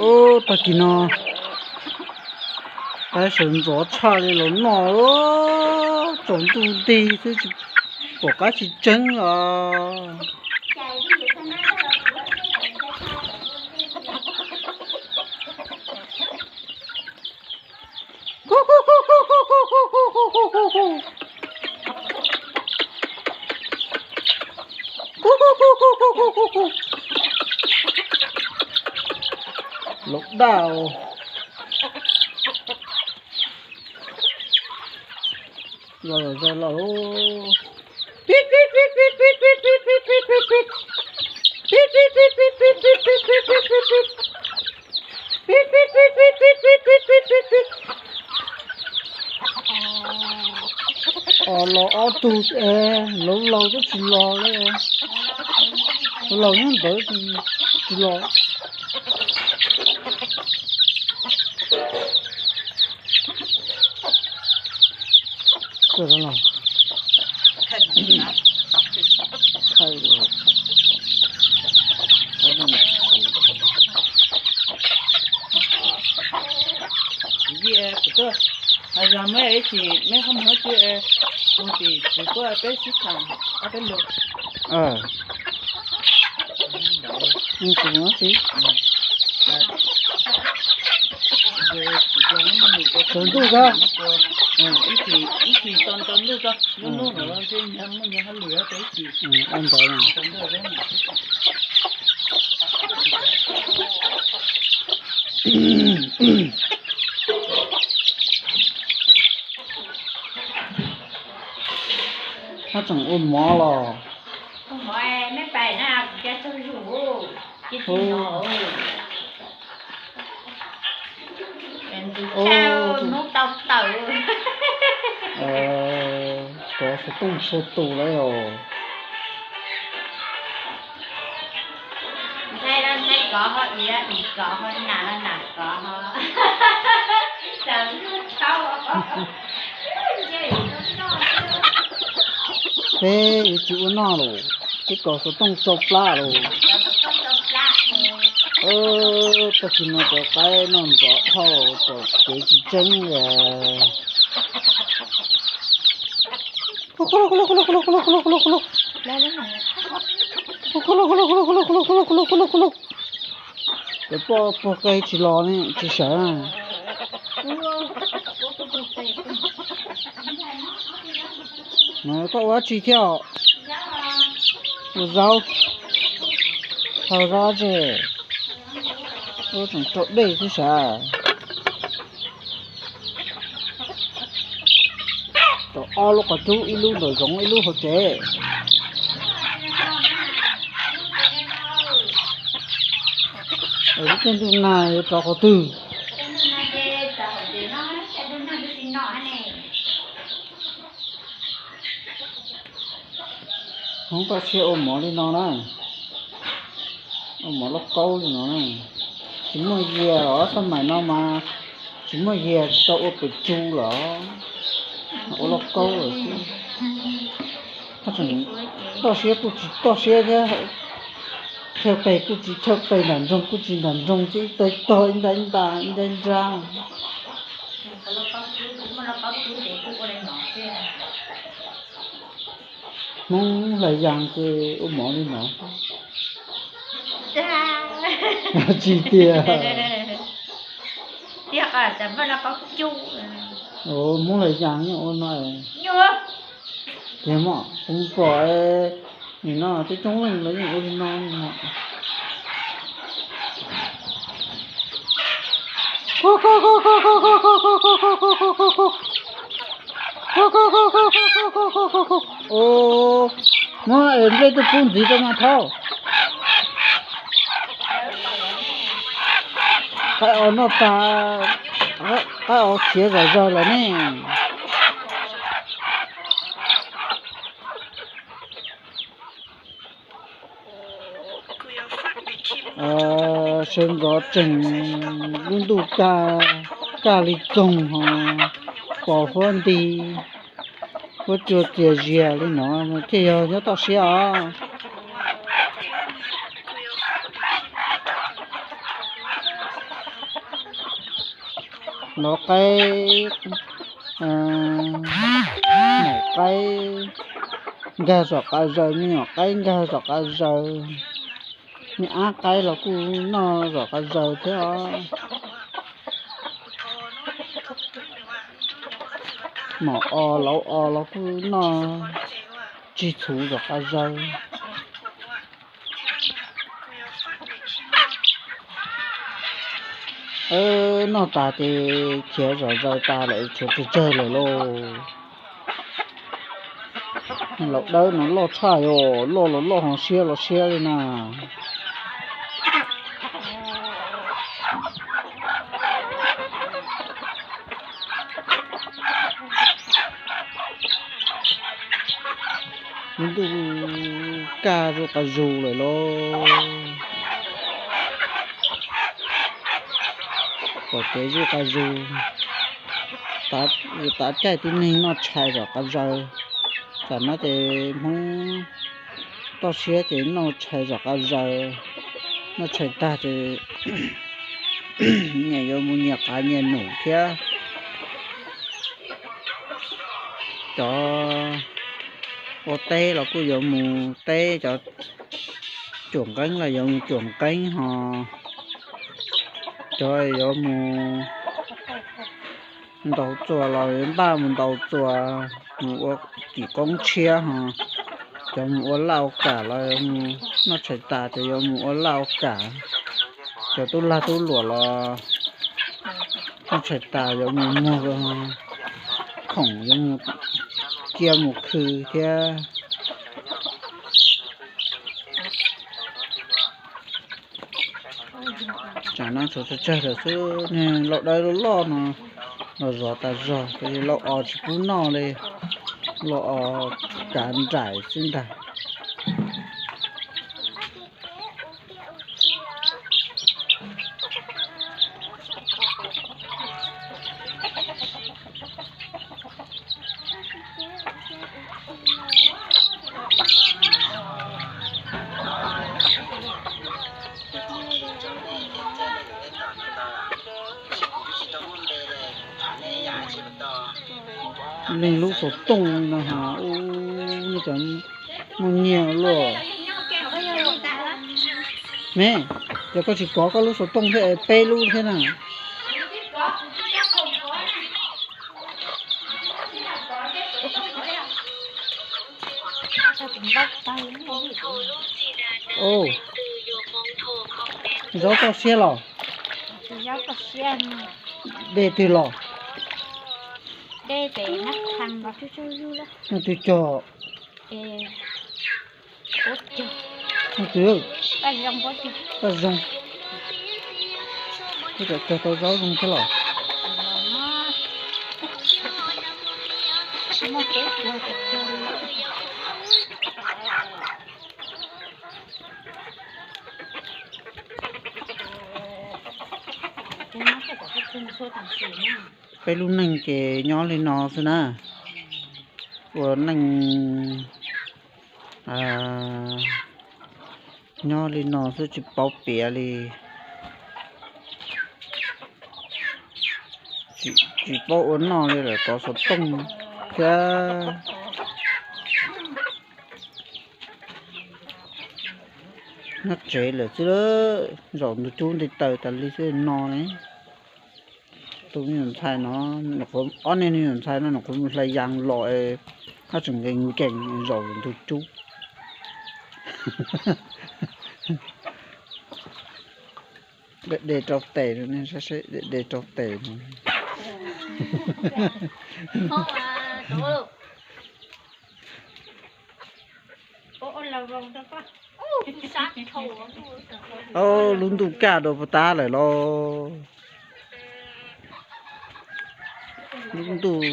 Tag kis no qaib sawv ntxov tshaj li los noj, tsaus ntuj nti xwb tsis pom qab tsis tseeb los. Laus daj, los zog los. Os, los ob tug, laus laus twb tsis los li. Laus nyob ntawd tsis los. Hav zoov me ib chim meb qhov muag tsi, mus tim txiv kuj peb sib tham ob peb lus. Mus tim mus txiv. Tsaus ntuj kawg. Ib chim tsaus ntuj tso, lub hnub no ntshe muaj nyias hauj lwm tau ib chim. Hab tseem ua mov los? Ua mov, meb pais na, kuv coj tsaug zug. Hu, hnub tau tawm. Kov xov tooj txhua tus lawm os. Ntxhais los ntxhais kov ho, ib los ib kov ho, nam los nam kov ho. Xav lub thaub. Peb yuav tsis ua noj lawm, peb kov xov tooj tsau plab lawm. Tag kis no cov qaib noj ntxov dhau, pom kev tsis tseeb li. Cov poj puag qe tsis los ne, tsis sawv. Koj ua dab tsi thiab? Ua zaub. Thau zaub dab tsi? Ua tseem rau dej xwb sav. Tau ob lub qhov cub, ib lub nraum zoov, ib lub hauv tsev. Lub caij ntuj nag yuav rov qhov twg? Hmoob toj siab ua mov li no na, ua mov lauj kaub li no na. Tsis muaj yias los, xab maim no mas tsis muaj yias tsis tau ua pem tsu los, ua lauj kaub lawm xwb. Toj siab kuj tsis toj siab thiab, chaw pes kuj tsis chaw pes, nram nroog kuj tsis nram nroog, tib tog ib nta ib nta ib nta ib nrab. Hmoob hlais yas ces ua mov li no. Tsis tiag. Hmoob hlais yas yeej ua no. Tiag mas, kuv pom nim no coob coob leej lawv yeej ua li no. Muab nplej tuaj pub ntxiv rau mas thaub. Qaib os noj tag, qaib os khiav zom zaws lawm ne. Sawv ntxov tseem lub ntuj kaj, kaj li txoog ho, pos huab nti, huab cua txias zias li no thiaj yog nyob toj siab os. Lov qaib, maum qaib nkag zom qab zaws, me nyuam qaib nkag zom qab zaws, me ab qaib los kuj noj zom qab zaws thiab os. Maum os lauv os los kuj noj tsis txhuv zom qab zaws. Noj tas ces khiav zom zaws tas lawm, tshuav tsawg tsawg lawm lauj. Laus dawb no loj tshaj, yog loj los loj ho siab los siab li na. Lub ntuj kaj zuj qas zus lawm lauj. Pom kev zuj qas zus, tav caij tib neeg noj tshais zom qab zaws. Tam no ces Hmoob toj siab ces noj tshais zom qab zaws. Noj tshais tag ces nyias yuav mus nyias qav nyias num thiab. Cov ua teb los kuj yuav mus teb, cov cuam nqeeb los yuav mus cuam nqeeb ho, cov yuav mus ntaus txuas los yuav npaj mus ntaus txuas, mus ua tim koob tshiab ho, cov mus ua laj ua kam los yuav mus noj tshais tas ces yuav mus ua laj ua kam, cov tub lag tub luam los noj tshais tas yuav mus muag khoom yuav mus cia mus khw thiab. Tsam no tshuav tsawg tsawg lawm xwb, niag laus dawb loj loj no los zov tas zog, tab sis laus os tsis pub noj li, laus os kav nraim xwb ntag. Leej lub xov tooj no ha, nej cov muaj nyiaj luaj. Me, yog koj tsis kov koj lub xov tooj thiab es peb lub thiab na. Zaub toj siab los? Dej twg los? Nyob twg cog? Nyob twg? Paj zoo. Twb cog tau zaub zoo thiab los? Peb lub neej ces nyob li no xwb na. Ua neej nyob li no xwb tsis paub piav li. Tsis paub ua noj li lawm, tov xov tooj thiab. Nyob tsev lawm xwb, zaum ntug cub nti taws tas li xwb no ne. Tus me nyuam ntxhais no, ob niag me nyuam ntxhais no nyuam qhuav mus hlais yas los, haj tseem nkees nkees zaum ntug cub. De de rau tes no, de de rau tes no. Lub ntuj kaj dua puas tab lawm los? Lub ntuj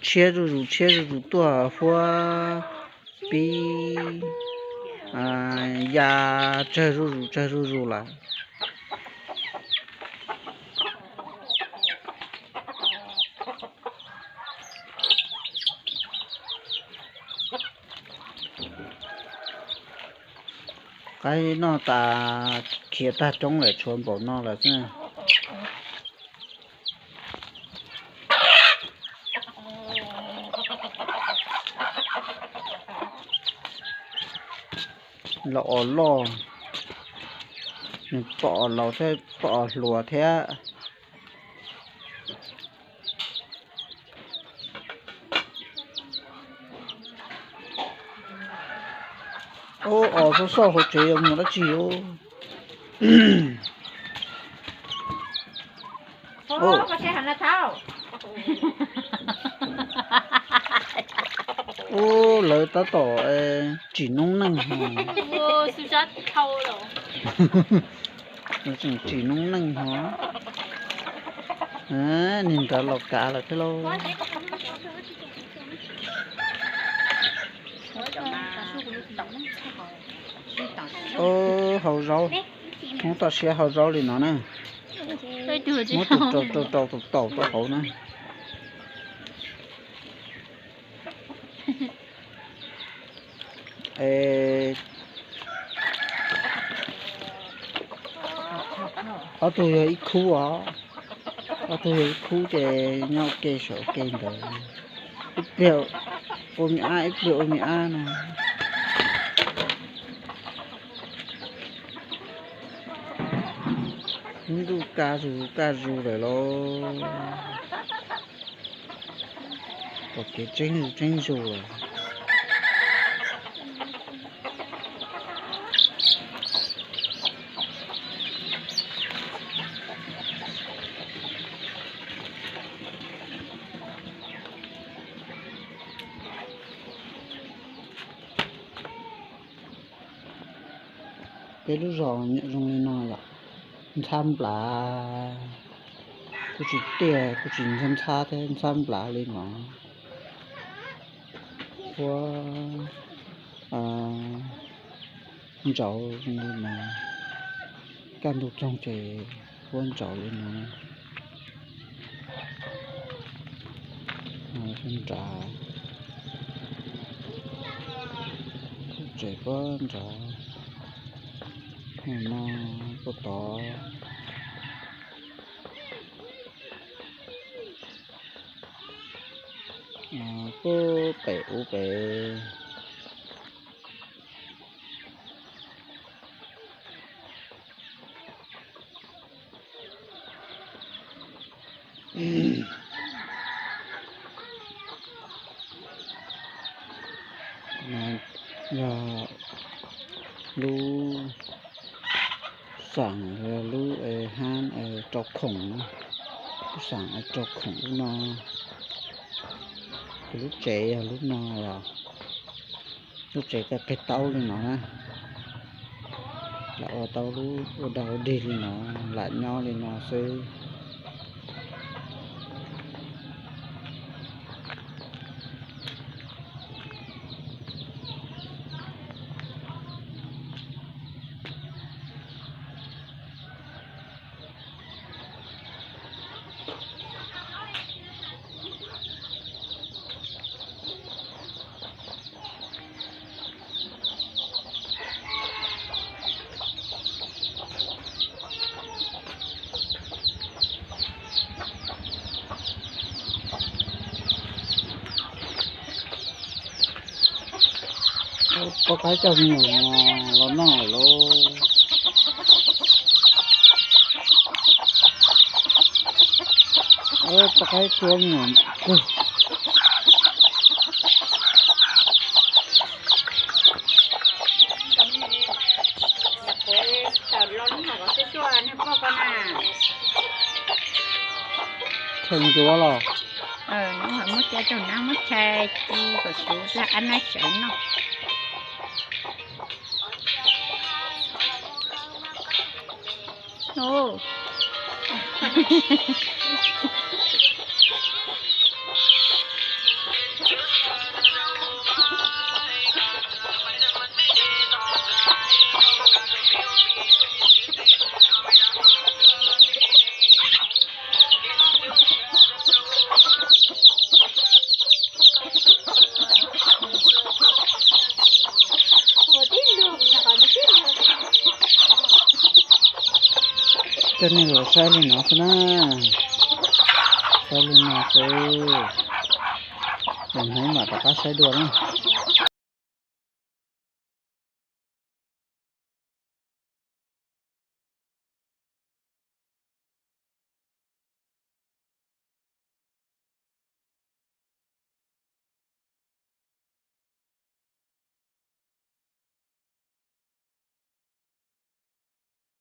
tshiab zuj zus tshiab zuj zus tuaj, huab pib ya tsawg zuj zus tsawg zuj zus lawm. Qaib noj tas khiav tag roob lawm, tshuav npaum no lawm xwb. Los os loj, nws pom laus thiab pom hluas thiab. Ub, os xauj xauj hauv tsev yuav mus dab tsi os? Ub, lawv tab tom tsim noob neej ho. Tseem tsim noob neej ho. Niag nrad los kav lawm thiab lauj. Hau zaub, Hmoob toj siab hau zaub li no na. Muab tus rau rau rau taum taum rau hauv na. Es ob tug yog ib khub os, ob tug yog ib khub ces nyob ua ke saum ua ke ntawd, ib pliag ua me ab ib pliag ua me ab no. Lub ntuj kaj zus kaj zus lawm lauj. Pom kev tseeb tseeb zus lawm. Peb lub zos zoo li no yom, ntxhab nplav, kuj tsis tiaj kuj tsis ntxhab ntxhab thiab, ntxhab nplav li no. Huab ntsauv li no, kaj ntug txoog ces huab ntsauv li no. Nrad, tsev puag nrad, no puag tod, puag pem ub pem. Yog lub xeem, lub hab rau khoom, lub xeem rau khoom lub no. Kuv lub tsev yog lub no os. Lub tsev qig taub li no na, lam ua tau lub ua dog ua dig li no, lam nyob li no xwb. Poj qaib coj me nyuam los noj lawm lauj. Poj qaib coj me nyuam kug. Chaw ntsuav los? Muab coj rau nab muab chaw ci kom suv zaj qab nab sawv noj. Coj nej los saib li no xwb na, saib li no xwb, hnub mam rov qab saib dua na.